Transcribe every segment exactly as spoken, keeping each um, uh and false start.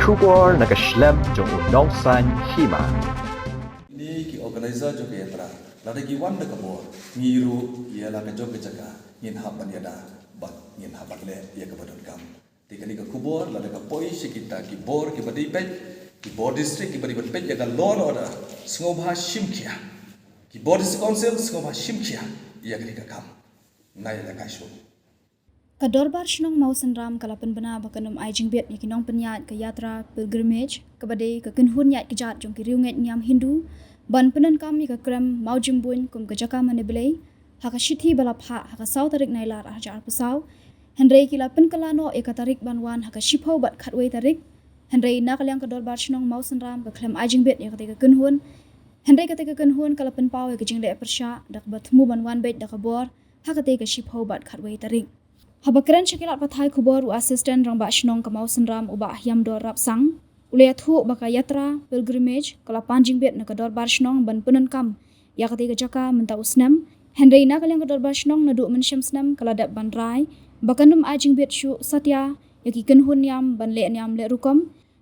Khubor na ka shlem jong u Nongsaiñ Hima. Kine ki organizer jong ka yatra, lada ki wan da ka bor, ngi ruh ïa la ka jong ka jaka ngin hap ban ïada bad ngin hap ban leh ïa kaba donkam. Te kane ka khubor lada ka poi sha kita ki bor kiba dei peit, ki bor district kiba dei ban peit ïa ka law and order, sngewbha shim khia. Ki bor district council sngewbha shim khia ïa kane ka kam. Nai la ka shu. Ka Dorbar Shnong Mawsynram ka la pynbna ba kan ym ai jingbit ïa ki nongpynïaid ka yatra pilgrimage, kaba dei ka kynhun ïaid kjat jong ki riewngeit niam Hindu, ban pyndonkam ïa ka krem Mawjymbuin kum ka jaka mane Blei, ha ka shithi ba la phah ha ka saw tarik Nailar arhajar arphew saw. Hynrei ki la pynkylla noh ïa ka tarik ban wan ha ka shiphew bad khatwei tarik. Hynrei na ka liang ka Dorbar Shnong Mawsynram ka khlem ai jingbit ïa katei ka kynhun. Hynrei katei ka kynhun ka la pynpaw ïa ka jingleh pyrshah da kaba thmu ban wan beit da ka bor ha katei ka shiphew bad khatwei tarik. Haba kren sha ki lad pathai khubor u Assistant Rangbah Shnong ka Mawsynram u Bah Hiamdor Rapsang, u la ïathuh ba ka yatra pilgrimage ka la pan jingbit na ka Dorbar Shnong ban pyndonkam ïa katei ka jaka mynta u snem. Hynrei na ka liang ka Dorbar Shnong naduh mynshem snem ka la dep ban rai ba kan ym ai jingbit shuh satia ïa ki kynhun niam ban leh niam leh rukom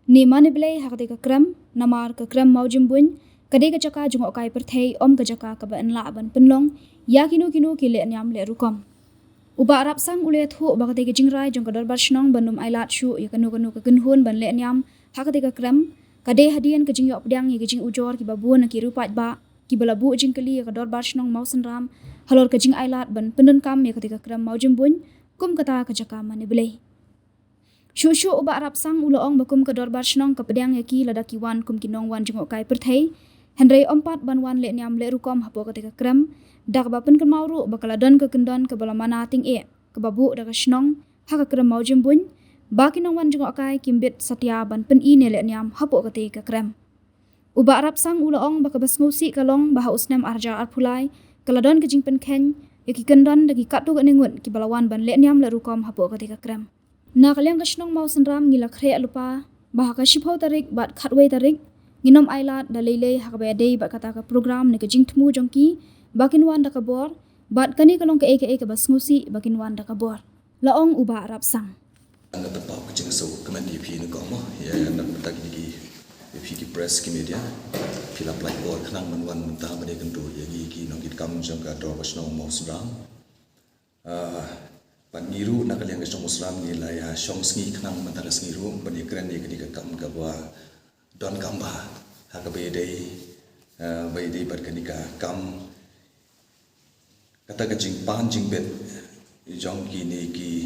ne mane Blei ha katei ka krem, namar ka krem Mawjymbuin ka dei ka jaka jngohkai pyrthei, ym ka jaka kaba yn lah ban pynlong ïa kino kino ki leh niam leh rukom. U Bah Rapsang u la ïathuh ba katei ka jingrai jong ka Dorbar Shnong ban ym ailad shuh ïa kano kano ka kynhun ban leh niam ha katei ka krem ka dei hadien ka jingïoh pdiang ïa ki jingujor kiba bun na ki riew paidbah kiba la buh jingkylli ïa ka Dorbar Shnong Mawsynram halor ka jingailad ban pyndonkam ïa katei ka krem Mawjymbuin kum kata ka jaka mane Blei. Shuh shuh u Bah Rapsang u la ong ba kum ka Dorbar Shnong ka pdiang ïa ki lada ki wan kum ki nongwan jngohkai pyrthei, hynrei ym pat ban wan leh niam leh rukom hapoh katei ka krem, da kaba pynkynmaw ruh ba ka la don ka kyndon kaba la mana tyngeh kaba buh da ka shnong ha ka krem Mawjymbuin, ba ki nongwan jngohkai kim bit satia ban pyni ne leh niam hapoh katei ka krem. U Bah Rapsang u la ong ba kaba sngewsih ka long ba ha u snem arhajar arphew lai ka la don ka jingpynkheiñ ïa ki kyndon da ki katto katne ngut kiba la wan ban leh niam leh rukom hapoh katei ka krem. Na ka liang ka shnong Mawsynram ngi la khreh lypa ba ha ka shiphew tarik bad khatwei tarik ngin ym ailad da lei lei ha kaba ïadei bad kata ka program ne ka jingthmu jong ki ba kin wan da ka bor, bad kane ka long kaei kaei kaba sngewsih ba kin wan da ka bor, la ong u Bah Rapsang. Nga pynpaw ka jingsngewkmen ïa phi nyngkong mo, ïa na ka bynta kine ki, ïa phi ki press ki media, phi la pynlait por khnang ban wan mynta ban ïakynduh ïa ngi ki nongkitkam jong ka Dorbar Shnong Mawsynram. Ah, bad ngi ruh na ka liang ka shnong Mawsynram ngi la ïa shong sngi khnang mynta ka sngi ruh ban ïakren ïa kane ka kam kaba donkam bha ha kaba ïadei, ah, ba ïadei bad kane ka kam, kata ka jingpan jingbit jong kine ki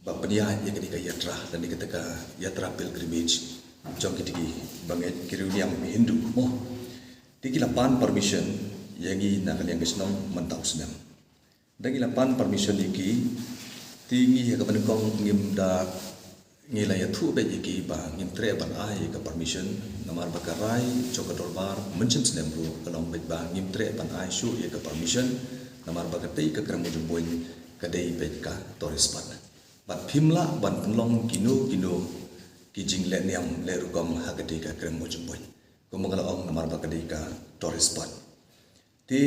ba pynïaid ïa kane ka yatra lane kata ka yatra pilgrimage jong kito ki bangeit ki riewniam Hindu mo. Te ki la pan permission ïa ngi na ka liang ka shnong mynta u snem. Da ngi la pan permission ïa ki, te ngi ha kaba nyngkong ngim da, ngi la ïathuh beit ïa ki ba ngim treh ban ai ïa ka permission, namar ba ka rai jong ka dorbar mynshem snem ruh ka long beit ba ngim treh ban ai shuh ïa ka permission, namar ba katei ka krem Mawjymbuin ka dei beit ka tourist spot. Bad phim lah ban pynlong kino kino ki jingleh niam leh rukom ha katei ka krem Mawjymbuin, kumba nga la ong, namar ba ka dei ka tourist spot. Te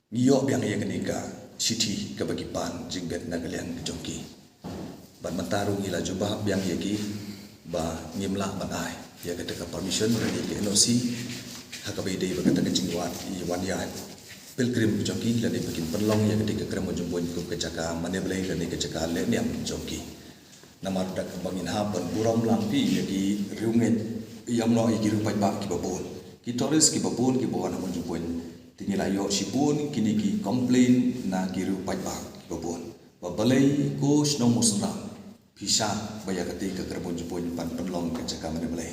ngi ïoh biang ïa kane ka shithi kaba ki pan jingbit na ka liang ka jong ki. Bad mynta ruh ngi la jubab biang ïa ki ba ngim lah ban ai ïa kata ka permission lane ka N O C ha kaba ïadei bad kata ka jingwan, ïa wan ïaid pilgrim ka jong ki lane ba kin pynlong ïa katei ka krem Mawjymbuin kum ka jaka mane Blei lane ka jaka leh niam jong ki. Namar da kaba ngin hap ban burom lang phi ïa ki riewngeit, ïa mano, ïa ki riew paidbah kiba bun, ki tourist kiba bun kiba wan ha Mawjymbuin. Te ngi la ïoh shibun kine ki complain na ki riew paidbah kiba bun ba balei ko shnong Mawsynram phi shah ba ïa katei ka krem Mawjymbuin ban pynlong ka jaka mane Blei.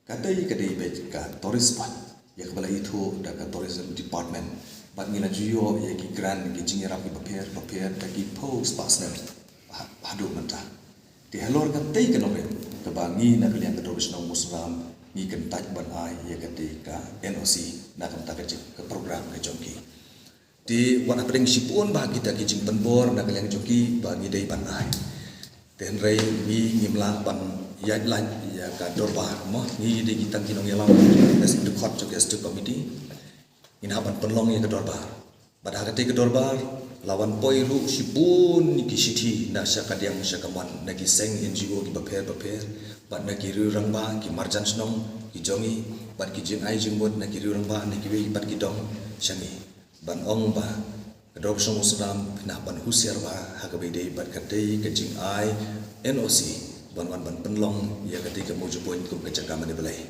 Katei ka dei beit ka tourist spot ïa kaba la ithuh da ka tourism department. Bad ngi la ju ïoh ïa ki grant, ki jingïarap kiba pher bapher da ki phew spah snem ha-, haduh mynta. Te halor katei ka nongrim kaba ngi na ka liang ka dorbar shnong Mawsynram ngi kyntait ban ai ïa katei ka N O C na ka bynta ka jing, ka program ka jong ki. Te wat hapdeng shibun bha kita ki jingpynbor na ka liang jong ki ba ngi dei ban ai. Te hynrei ngi ngim lah ban ïaid lait ïa ka dorbar mo, ngi dei ki tang ki nongïalam, dei ki dkhot jong ka executive committee. Ngin hap ban pynlong ïa ka dorbar. Bad ha katei ka dorbar La wan poi ruh shibun ki shithi na sha kadiang sha kamon, na ki seng N G O kiba pher bapher, bad na ki riew rangbah, ki marjan shnong ki jong ngi, bad ki jingai jingmut na ki riew rangbah na kiwei pat ki dong sha ngi, ban ong ba ka Dorbar Shnong Mawsynram phin hap ban husiar bha ha kaba ïadei bad ka dei ka jingai N O C ban wan ban pynlong ïa katei ka Mawjymbuin kum ka jaka mane Blei.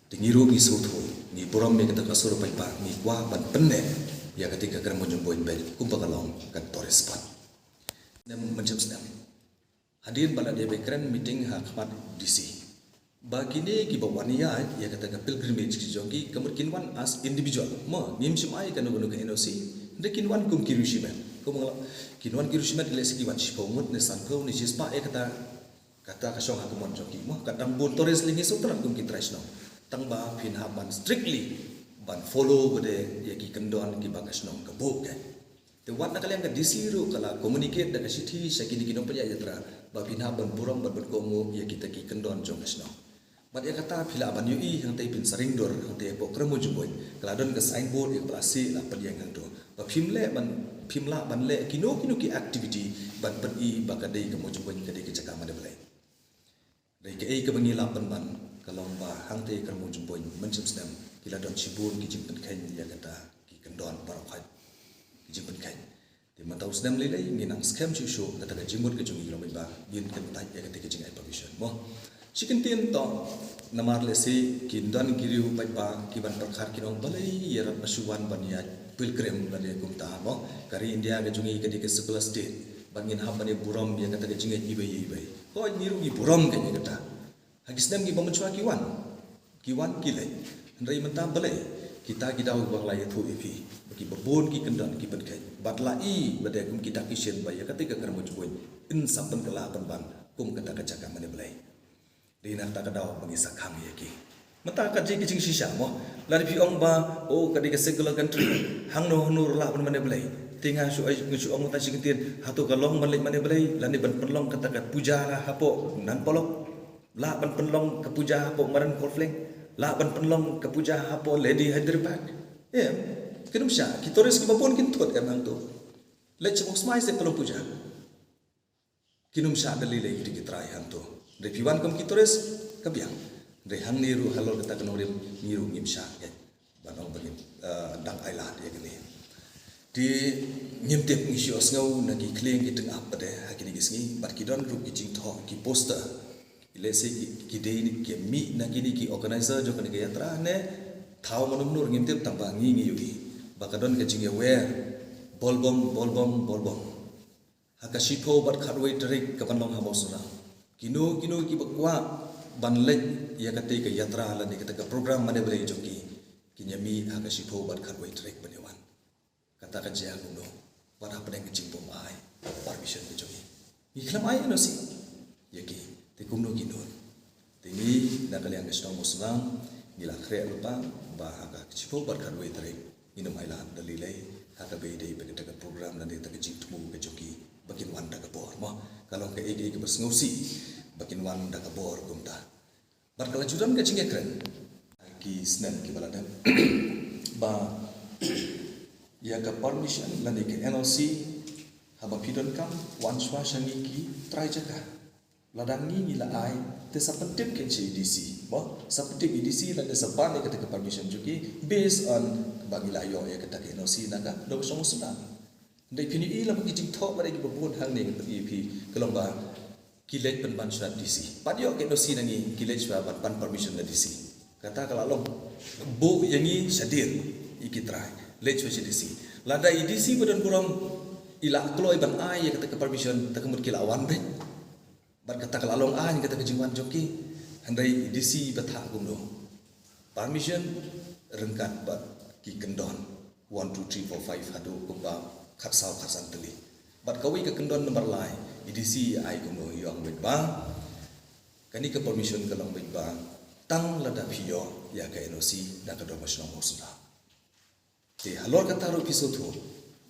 Te ngi ruh ngi sngewthuh, ngi burom ïa kata ka sur paidbah, ngi kwah ban pynneh ïa katei ka krem Mawjymbuin beit kumba ka long ka tourist spot. Snem mynshem snem, hadien ba la dei ba kren meeting ha khmat D C, ba kine kiba wan ïaid ïa kata ka pilgrimage ki jong ki, ka mut kin wan as individual. Mo, ngim shym ai kano kano ka N O C, hynrei kin wan kum ki riewshimet. Kumba nga la, kin wan ki riewshimet, lehse ki wan shiphew ngut ne sanphew ne shispah ïa kata, kata ka shong ha ka mon jong ki. Mo, ka dang bun tourist lei, ngi sngewtynnat kum ki trai shnong. Tang ba phin hap ban strictly ban follow bad ïa ki kyndon kiba ka shnong ka buh, kan. Te wat na ka liang ka D C ruh ka la communicate da ka shithi sha kine ki nongpynïaid jatra ba phin hap ban burom bad ban kohnguh ïa kita ki kyndon jong ka shnong. Bad ïa kata phi lah ban ïohi hangtei, phin sa ring dur hangtei hapoh krem Mawjymbuin, ka la don ka signboard ïa kaba la sih la pynïeng hangto ba phim leh ban, phim lah ban leh kino kino ki activity ban pyni ba ka dei ka Mawjymbuin ka dei ka jaka mane Blei. Dei kaei kaba ngi lah pynban ka long ba hangtei ka Mawjymbuin mynshem snem ki la don shibun ki jingpynkheiñ ïa kata ki kyndon baroh khoit, ki jingpynkheiñ. Te mynta u snem lei lei ngi nang skhem shuh shuh, kata ka jingmut ka jong ngi ka long ba ngin kyntait ïa kata ka jingai permission, mo. Shi kyntien to, namar lehse kin don ki riew paidbah kiban pyrkhat, kin ong balei ïa rat ba shu wan ban ïaid pilgrim lane kumta, mo. Ka ri India ka jong ngi ka dei ka secular state, ba ngin hap ban ïa burom ïa kata ka jingngeit iwei ïa iwei. Hooid, ngi ruh ngi burom ka ïa kata. Ha ki snem kiba mynshuwa ki wan, ki wan ki leit. Hynrei mynta balei kita ki daw kiba nga la ïathuh ïa phi ba kiba bun ki kyndon ki pynkheiñ, bad la i bad kum ki dak ki shin ba ïa kata ka krem Mawjymbuin yn sa pynkylla pynban kum kata ka jaka mane Blei. Dei na kata ka daw ba ngi sa khang ïa ki. Mynta ka jing ki jingshisha, mo. Lada phi ong ba, oh, ka dei ka secular country, hangno hangno ruh lah ban mane Blei. Te nga shu ai, nga shu ong mynta shi kyntien, hato ka long ban leit mane Blei lane ban pynlong kata ka puja hapoh Nan Polok? Lah ban pynlong ka puja hapoh Madan Kholfleng? Lah ban pynlong ka puja hapoh Lady Hyderabad? Em, kin ym shah. Ki tourist kiba bun kin thut, em, hangto. Leit sha Box Smai seh pynlong puja. Kin ym shah da lei lei ki trai hangto. Hynrei phi wan kum ki tourist ka biang. Hynrei hangne ruh halor kata ka nongrim ngi ruh ngim shah, eh, ban ong ba ngim, eh, dang ailad ïa kane. Te ngim tip, ngi shu ïohsngew na ki khlieng ki tyngab pat ha kine ki sngi, bad ki don ruh ki jingthoh ki poster. Lehse ki, ki dei ki mih na kine ki organizer jong kane ka yatra ne thaw mano mano ngim tip, tang ba ngi ngi ïohi ba ka don ka jingïawer, Bol Bom, Bol Bom, Bol Bom. Ha ka shiphew bad khatwei tarik kaban long ha Mawsynram, kino kino kiba kwah ban leit ïa katei ka yatra lane kata ka program mane Blei jong ki, kin ïa mih ha ka shiphew bad khatwei tarik ban ïa wan. Kata ka jia kumno? Wat hapdeng ka jingbym ai permission ka jong ngi. Ngi khlem ai N O C ïa ki. Te kumno ki nud? Te ngi na ka liang ka shnong Mawsynram ngi la khreh lypa ba ha ka shiphew bad khatwei tarik ngin ym ailad da lei lei ha kaba ïadei bad kata ka program lane kata ka jingthmu ka jong ki ba kin wan da ka bor, mo. Ka long kaei kaei kaba sngewsih ba kin wan da ka bor kumta. Bad ka la ju don ka jingïakren ha ki snem kiba la dep ba ïa ka permission lane ka N O C, haba phi donkam, wan shuwa sha ngi ki trai jaka. Lada ngi ngi la ai, te sa pyntip kein sha i D C, mo, sa pyntip i D C lane sa ban ïa kata ka permission jong ki based on ba ngi la ïoh ïa kata ka N O C na ka Dorbar Shnong Mawsynram. Hynrei phin ïohi lem ki jingthoh ba dei kiba bun hangne, ngan pyni ïa phi, ka long ba ki leit pynban shuwa D C. Pat ïoh ka N O C na ngi, ki leit shuwa ban pan permission na D C. Kata ka la long buh ïa ngi shadien, ïa ki trai, leit shuwa sha D C. Lada i D C ba don burom i la kloi ban ai ïa kata ka permission, te ka mut ki la wan beit. Bad kata ka la long aiñ kata ka jingwan jong ki. Hynrei i D C ba thah kumno? Permission ryngkat bad ki kyndon one, two, three, four, five haduh kumba khatsaw khatsan tylli. Bad kawei ka kyndon nambar lai, i D C i ai kumno? I ong beit ba kane ka permission ka long beit ba tang lada phi ïoh ïa ka N O C na ka Dorbar Shnong Mawsynram. Te halor kata ruh phi sngewthuh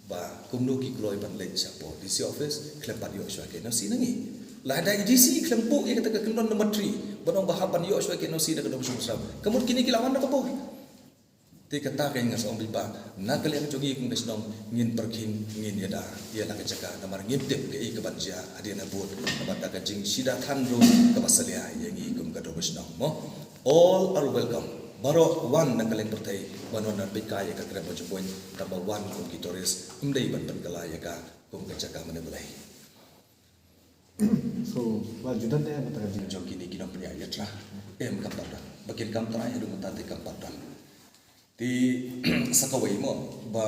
ba kumno ki kloi ban leit shapoh D C office khlem pat ïoh shuwa ka N O C na ngi. Lada i D C khlem buh ïa kata ka kyndon nambar three ban ong ba hap ban ïoh shuwa ka N O C na ka Dorbar Shnong Mawsynram, ka mut kine ki la wan da ka bor. Te kata ka nga sa ong beit ba na ka liang jong ngi kum ka shnong ngin pyrkhing, ngin ïada ïa la ka jaka, namar ngim tip kaei kaban jia hadien habud, namar ka ka jingshida than ruh kaba salia ïa ngi kum ka dong ka shnong mo. All are welcome. Baroh wan na ka liang pyrthei ban wan ban peit kai ïa ka krem Mawjymbuin, tangba wan kum ki tourist, ym dei ban pynkylla ïa ka kum ka jaka mane Blei. So, la ju don ne mynta ka jing jong kine ki nongpynïaid ïathuh. Em, kam pat don. Ba kin kam trai haduh mynta te kam pat don. Te sa kawei mo ba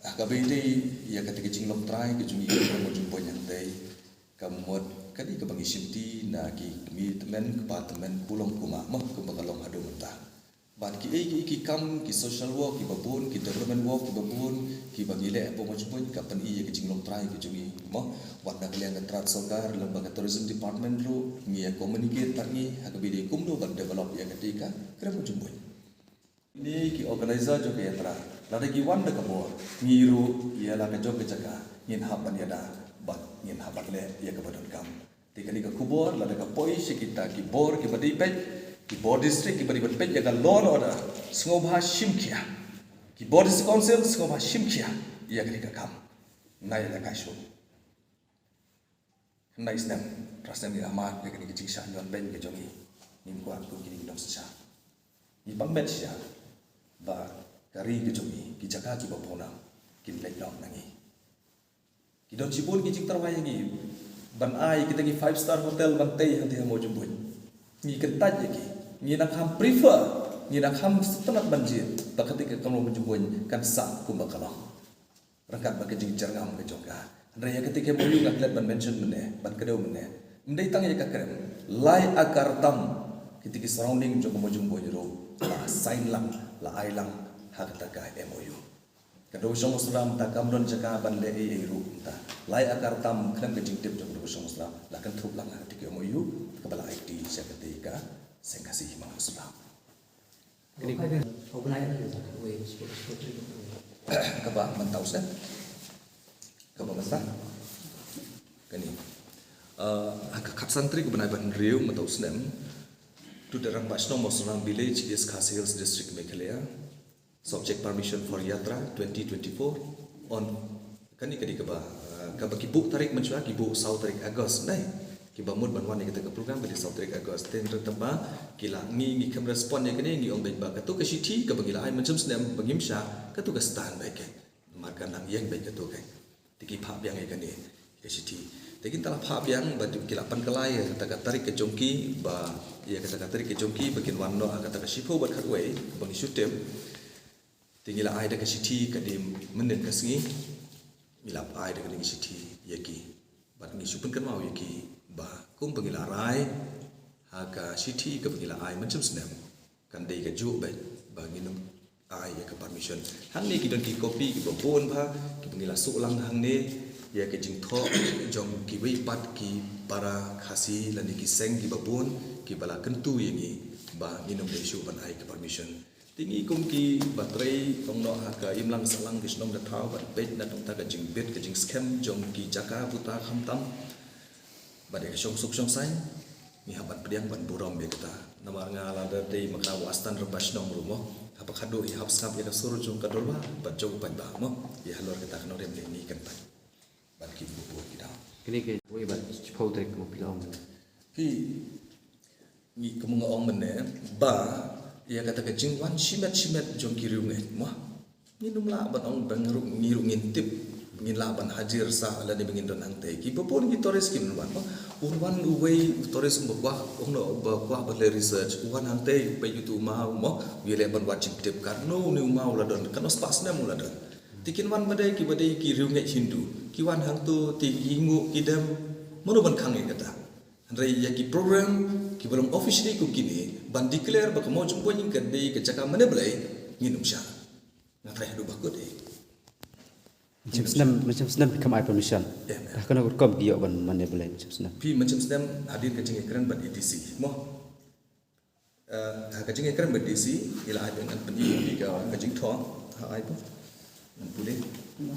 ha kaba ïadei ïa kata ka jinglong trai ka jong ngi ka Mawjymbuin hangtei, ka mut ka dei kaba ngi shimti na ki kmie tymmen, kpa tymmen, kulong kumba mo, kumba ka long haduh mynta. Bad kiei kiei ki kam, ki social work kiba bun, ki development work kiba bun kiba ngi leh hapoh Mawjymbuin, ka pyni ïa ka jinglong trai ka jong ngi mo. Wat na ka liang ka tnat sorkar lem bad ka tourism department ruh ngi ïa communicate bad ngi ha kaba ïadei kumno ban develop ïa kata ka krem Mawjymbuin. Kine ki organizer jong ka ïathuh, lada ki wan da ka bor, ngi ruh ïa la ka jong ka jaka ngin hap ban ïada bad ngin hap ban leh ïa kaba donkam. Te kane ka khubor lada ka poi sha kita ki bor kiba dei peit, ki bor district kiba dei ban peit ïa ka law and order, sngewbha shim khia. Ki bor district council, sngewbha shim khia ïa kane ka kam. Nai la ka shu nai snem, pra snem ïa mar ïa kane ka jingshah ñion beiñ ka jong ngi. Ngim kwah kum kine ki nongsynshar. Ngi pang met sha ba ka ri ka jong ngi, ki jaka kiba pawnam kin leit noh na ngi. Ki don shibun ki jingtyrwa ïa ngi ban ai kita ki five star hotel ban tei hangtei ha Mawjymbuin. Ngi kyntait ïa ki. Ngi nang kham prefer, ngi nang kham sngewtynnat ban jied ba kata ka kamra Mawjymbuin kan sah kumba ka long. Ryngkat bad ka jingjyrngam ka jong ka. Hynrei ïa kata ka M O U nga klet ban mention mynne, ban kdew mynne. Ym dei tang ïa ka krem. Lai akar tam kita ki surrounding jong ka Mawjymbuin ruh la sign lang, la ai lang ha kata ka M O U. Ka Dewbashong Muslim ta kam don jaka ban leh ei ei ruh ta. Lai akar tam khlem ka jingtip jong ka Dewbashong Muslim la kynthup lang ha kata ka M O U kaba la ai kti sha kata ka Seng Khasi Hima Muslim. Kaba mynta u snem. Kaba mynta. Kane. Uh, ha ka khatsan tarik u bnai ba hynriew mynta u snem. To the Rangbah Shnong Mawsynram Village, East Khasi Hills District, Meghalaya. Subject permission for Yatra twenty twenty-four on kane ka dei kaba, uh, kaba ki buh tarik mynshuwa, ki buh saw tarik August, nai. Kiba mut ban wan ïa kata ka program ka dei saw tarik August. Te hynrei tangba ki la ngi, ngi khlem respond ïa kane, ngi ong beit ba kato ka shithi kaba ngi la ai mynshem snem ba ngim shah, kato ka stand beit ka. Namar ka nang ïeng beit kato ka. Te ki phah biang ïa kane ka shithi. Te kin ta la phah biang ba ki la pynkylla ïa kata ka tarik ka jong ki ba, ïa kata ka tarik ka jong ki ba kin wan noh ha kata ka shiphew bad khatwei ba ngi shu tip. Te ngi la ai da ka shithi ka dei mynnin ka sngi. Ngi la ai da kane ka shithi ïa ki. Bad ngi shu pynkynmaw ïa ki ba kum ba ngi la rai ha ka shithi kaba ngi la ai mynshem snem. Kan dei ka juh beit ba ngin ym ai ïa ka permission. Hangne ki don ki copy kiba bun bha kiba ngi la suh lang hangne ïa ka jingthoh jong kiwei pat ki para Khasi lane ki seng kiba bun kiba la kyntu ïa ngi ba ngin ym dei shuh ban ai ka permission. Te ngi kum ki ba trei ong noh ha ka imlang sahlang ki shnong da thaw ban peit na ka bynta ka jingbit ka jingskhem jong ki jaka puta khamtam. Bad ïa ka shongsuk shongsaiñ ngi hap ban pdiang ban burom ïa kata. Namar nga la da dei ma ka Western Rangbah Shnong ruh mo. Haba khadduh ïa hap sngap ïa ka sur jong ka dorbar bad jong u paidbah mo. Ïa halor kata ka nongrim ngi kyntait. Bad ki buh buh ki daw. Kine ki wei bad chipau trek mo phi la ong. Phi ngi kum nga ong mynne ba ïa kata ka jingwan shimet shimet jong ki riewngeit mo. Ngin ym lah ban ong ba ngi ruh, ngi ruh ngin tip ngin lah ban hajir sah lane ba ngin don hangtei. Kiba bun ki tourist kim wan mo. Un wan uwei u tourist um ba kwah, ong noh ba kwah ban leh research. U wan hangtei u peit utu u maw mo. U ïaleh ban wad jingtip katno une u maw la don, katno spah snem u la don. Te kin wan ba dei kiba dei ki riewngeit Hindu. Ki wan hangto te ki nguh ki dem. Mano ban khang ïa kata. Hynrei ïa ki program kiba long officially kum kine ban declare ba ka Mawjymbuin ka dei ka jaka mane Blei ngin ym shah. Nga trai haduh ba kut eh. Mynshem snem, mynshem snem phi kham ai permission. Em, em. Dah kano rukom ki ïoh ban mane Blei mynshem snem. Phi mynshem snem hadien ka jingïakren bad A D C mo. Eh, ha ka jingïakren bad A D C i la ai ba ngan pyni ïa phi ka, ka jingthoh. Ha ai ba ngan pule. Hmm.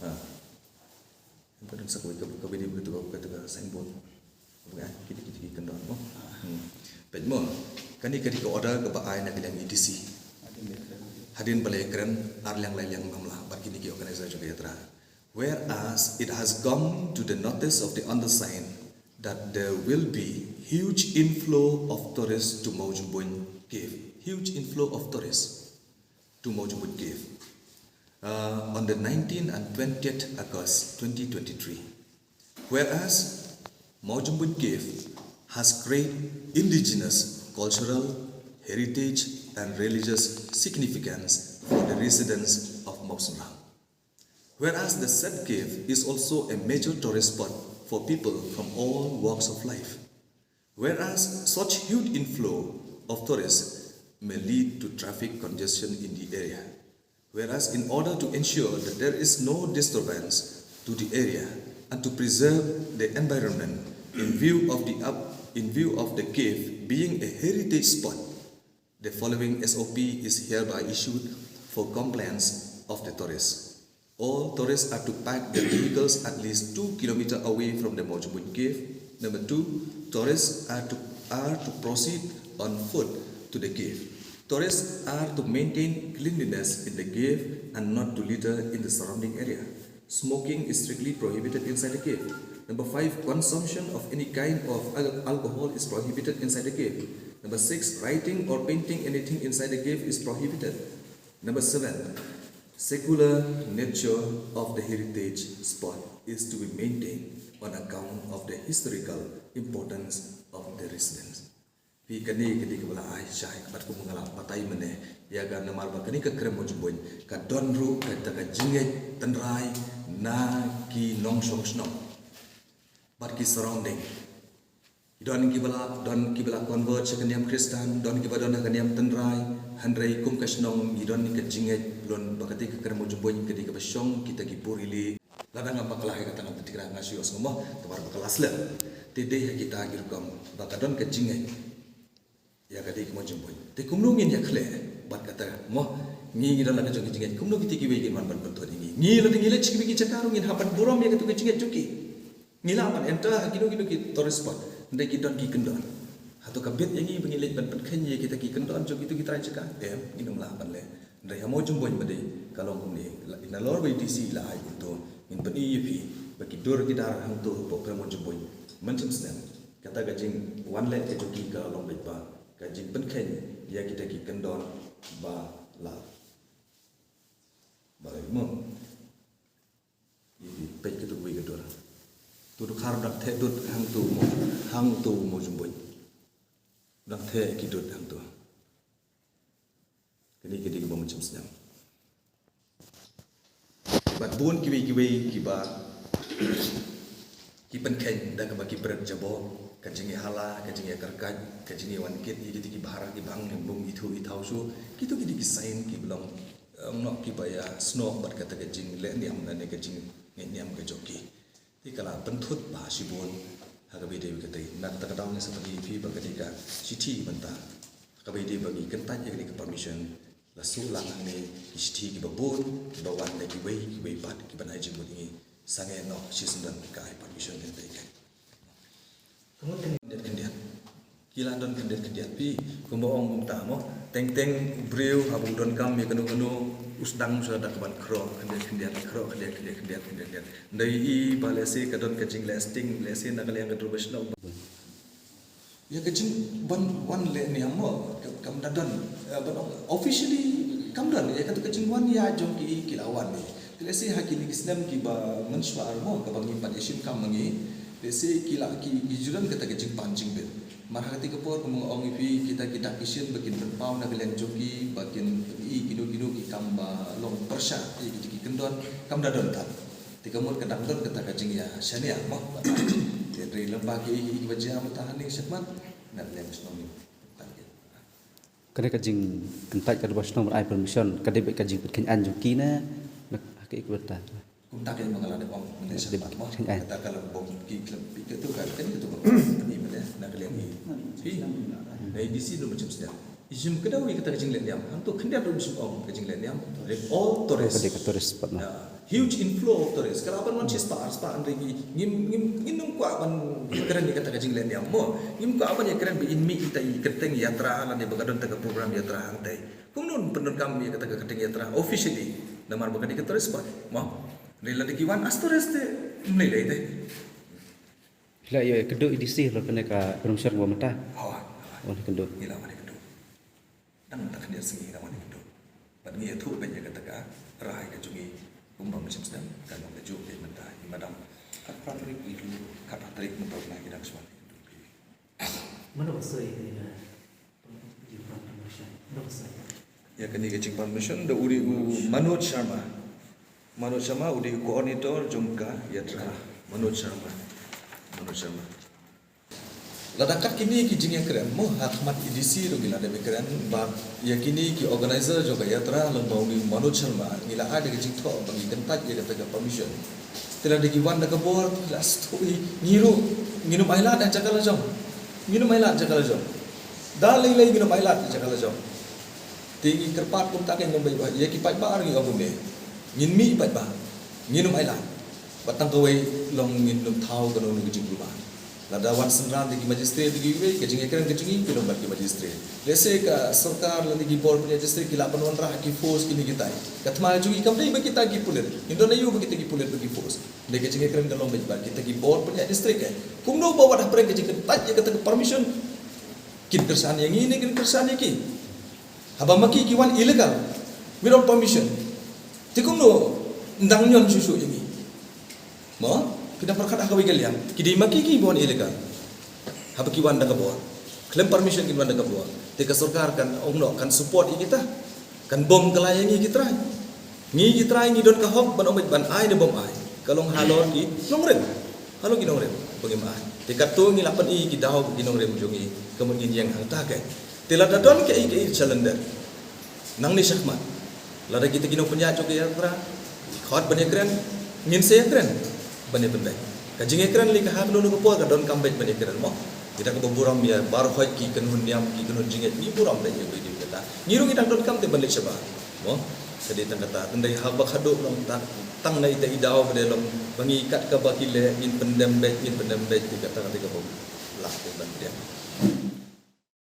Ha. Ka don sa kawei ka, ka video katu ka, katu ka signboard. Ka ba ngai, kiti, kiti, kiti, kyndon mo. Hmm. Peit mo, kane ka dei ka order kaba ai na ka liang A D C. Hadien ba la ïakren ar liang lai liang ngam lah bad kine ki organizer jong ka yatra. Whereas it has come to the notice of the undersigned that there will be huge inflow of tourists to Mawjymbuin Cave. Huge inflow of tourists to Mawjymbuin Cave uh, on the nineteenth and twentieth August twenty twenty-three. Whereas Mawjymbuin Cave has great indigenous cultural, heritage, and religious significance for the residents of Mawsynram. Whereas the said cave is also a major tourist spot for people from all walks of life. Whereas such huge inflow of tourists may lead to traffic congestion in the area. Whereas in order to ensure that there is no disturbance to the area and to preserve the environment in view of the up, in view of the cave being a heritage spot, the following S O P is hereby issued for compliance of the tourists. All tourists are to park their vehicles at least two kilometer away from the Mawjymbuin Cave. Number two, tourists are to, are to proceed on foot to the cave. Tourists are to maintain cleanliness in the cave and not to litter in the surrounding area. Smoking is strictly prohibited inside the cave. Number five, consumption of any kind of al- alcohol is prohibited inside the cave. Number six, writing or painting anything inside the cave is prohibited. Number seven, secular nature of the heritage spot is to be maintained on account of the historical importance of the residents. Phi, kane ka dei kaba la ai shai bad kumba nga la batai mynne ïa ka, namar ba kane ka krem Mawjymbuin ka don ruh kata ka jingngeit tynrai na ki nongshong shnong bad ki surrounding. Don kiba la, don kiba la convert sha ka niam Khristan, don kiba don ha ka niam tynrai, hynrei kum ka shnong ngi don ka jingngeit lon ba kata ka krem Mawjymbuin ka dei kaba shong kita ki pur ili. Lada ngam bakla ha kata ngam tynrai, nga shu ïohsngew mo, te bar bakla slem. Te dei ha kita ki rukom ba ka don ka jingngeit ïa ka dei ka Mawjymbuin. Te kumno ngin ïa khleh bad kata mo, ngi ngi don la ka jong ka jingngeit, kumno kita kiwei kin wan ban pynthut ïa ngi? Ngi lada ngi leit sha kiwei ki jaka ruh ngin hap ban burom ïa kata ka jingngeit jong ki. Ngi lah ban enter ha kino kino ki tourist spot, hynrei ki don ki kyndon. Hato ka bit ïa ngi ba ngi leit ban pynkheiñ ïa kita ki kyndon jong kito ki trai jaka? Em, ngin ym lah ban leh. Hynrei ha Mawjymbuin ba dei ka long kumne, la, nalor ba i D C i la ai kumto, ngin pyni ïa phi ba ki dur ki dar hangto hapoh krem Mawjymbuin mynshem snem. Kata ka jingwan leh ka jong ki ka long beit ba ka jingpynkheiñ ïa kita ki kyndon ba la, ba la mo. I peit kito kiwei ka dur. To Dkhar dang theh dud hangto mo, hangto Mawjymbuin. Dang theh ki dud hangto. Kane ka dei kaba mynshem snem. Bad bun kiwei kiwei kiba ki pynkheiñ da kaba ki pret jabor, ka jingïahala, ka jingïakyrkait, ka jingïawan kit ïa kito ki bhar ki bhang, ïa bym ithuh ithaw shuh. Kito ki dei ki sign kiba long, eh, noh kiba ïasnoh bad kata ka jingleh niam lane ka jingngeit niam ka jong ki. Te ka la pynthut bha shibun ha kaba ïadei bad kata. Na kata ka daw ngi sa pyni ïa phi ba ka dei ka shithi mynta ha kaba ïadei ba ngi kyntait ïa ka dei ka permission. La shu lang hangne ki shithi kiba bun kiba wan na kiwei kiwei pat kiban ai jingmut ïa ngi. Sangeh noh shisyndon ka ai permission kyntait ka. Ka mut khyndiat khyndiat. Ki la don khyndiat khyndiat phi, kumba ong kumta mo. Teng teng u briew haba u donkam ïa kano kano u sdang shuwa da kaban khroh khyndiat khyndiat, khroh khyndiat khyndiat, khyndiat khyndiat khyndiat. Hynrei i ba lehse ka don ka jingleh sting, lehse na ka liang ka dur ba shnong. Ïa ka jingwan wan leh niam mo, ka, kam da don, eh, ban ong officially kam don, ïa kata ka jingwan ïa jong ki, ki la wan ne. Te lehse ha kine ki snem kiba mynshuwa mo, kaba ngi pat ïashim kam ma ngi, lehse ki la ki, ki ju don kata ka jingpan jingbit. Mar ha kata ka por kumba nga ong ïa phi, kita ki dak ki shin ba kin pynpaw na ka liang jong ki, ba kin pyni kino kino ki kam ba long pyrshah ïa kita ki kyndon, kam da don tad. Te ka mut ka dang don kata ka jingïashaniah mo. Te hynrei lem ba ki, ki, kiba jia mynta ha ning shakhmat, na ka liang shnong ning. Tang ki. Kane ka jingkyntait ka dei ba shnong ban ai permission, ka dei beit ka jingpynkheiñ aiñ jong ki ne, na, ha ka ik bynta. Kumta ka ïa ma nga la dep ong mynne shakhmat mo. Kata ka la bom ki klem pi ka tu ka, kane ka tu ka ni mynne na ka liang i. Hi. Na i D C ruh mynshem sdang. I shim kdew ïa kata ka jingleh niam. Hangto khyndiat ruh mynshem ong ka jingleh niam. All tourist. Ka dei ka tourist spot na. Huge inflow of tourists. Ka lah ban wan shispah arspah hynrei ngi ngim, ngim, ngim nym kwah ban ïakren ïa kata ka jingleh niam mo. Ngim kwah ban ïakren ba in mih ita i kyrteng yatra lane ba ka don ta ka program yatra hangtai. Kumno pyndonkam ïa kata ka cutting yatra officially, namar ba ka dei ka tourist spot, mo? Hynrei lada ki wan as tourist te, ym lei lei te. Phi la ïoh ïakynduh ïa i D C halor kane ka permission ba mynta? Hawa. Wan ïakynduh. Ngi la wan ïakynduh. Dang mynta khyndiat sngi ngi la wan ïakynduh. Bad ngi ïathuh ban ïa kata ka rai ka jong ngi kumba mynshem sdang, ka long kajuh ka mynta i madam. Khatphra tarik i lu, khatphra tarik mynta ngi dang shu wan ïakynduh. Mano ba soi ïa kane ka permission? Mano ba soi? Ïa kane ka jingpermission da u dei u Manoj Sharma. Manoj Sharma u dei u coordinator jong ka yatra. Manoj Sharma. Manoj Sharma. Lada kat kine ki jingïakren mo ha khmat i D C ruh ngi la dep ïakren bad ïa kine ki organizer jong ka yatra lyngba u dei u Manoj Sharma, ngi la ai da ka jingthoh ba ngi kyntait ïa kata ka permission. Te lada ki wan da ka bor ki la sdang hi, ngi ruh ngin ym ailad ha jaka la jong. Ngin ym ailad ha jaka la jong. Da lei lei ngin ym ailad ha jaka la jong. Te ngi kyrpad kumta kein long beit ba ïa ki paidbah ruh ngi ong kumne. Ngin mih paidbah. Ngin ym ailad. Bad tang kawei long ngin ym thaw kano kano ka jingkulmar. Lada wan synran da ki magistrate da kiwei, ka jingïakren ka jong ngi ki long bad ki magistrate. Lehse ka sorkar lane ki bor pynïaid district ki lah ban wanrah ki force kine kitai. Ka thma jong ngi kam dei ba kita ki pulit. Ngin don aiu ba kita ki pulit ba ki force. Dei ka jingïakren ka long beit ba kita ki bor pynïaid district eh. Kumno ba wat hapdeng ka jingkyntait ïa kata ka permission. Kin kyrshan ïa ngi ne kin kyrshan ïa ki. Haba ma ki ki wan illegal without permission. Te kumno ndang ñion shuh shuh ïa ngi. Mo, ki dang pyrkhat ha kawei ka liang. Ki dei ma ki ki wan illegal. Haba ki wan da ka bor. Khlem permission kin wan da ka bor. Te ka sorkar kan ong noh kan support ïa kita. Kan bom ka la ïa ngi ki trai. Ngi ki trai ngi don ka hok ban ong beit ban ai ne bom ai. Ka long halor ki nongrim. Halor ki nongrim ba ngim ai. Te katto ngi la pyni ki daw ba ki nongrim jong ngi. Ka mut ngin ïeng hangta kein. Te lada don kaei kaei challenger. Nangne shakhmat. Lada kita ki nongpynïaid jong ka yatra. Khot ban ïakren. Ngin sa ïakren. Ban ïapynbeit. Ka jingïakren lei ka ha kano kano ka por ka donkam beit ban ïakren mo. Kita kaba burom ïa baroh ki kynhun niam ki kynhun jingngeit ngi burom beit ïa kata. Ngi ruh ngi dang donkam te ban leit shabar. Mo. Ka dei tang kata. Tang dei haba khadduh nang tang tang na ita i daw ba dei long ba ngi kat kaba ki leh ngin pyndem beit ngin pyndem beit te kata kata kaba.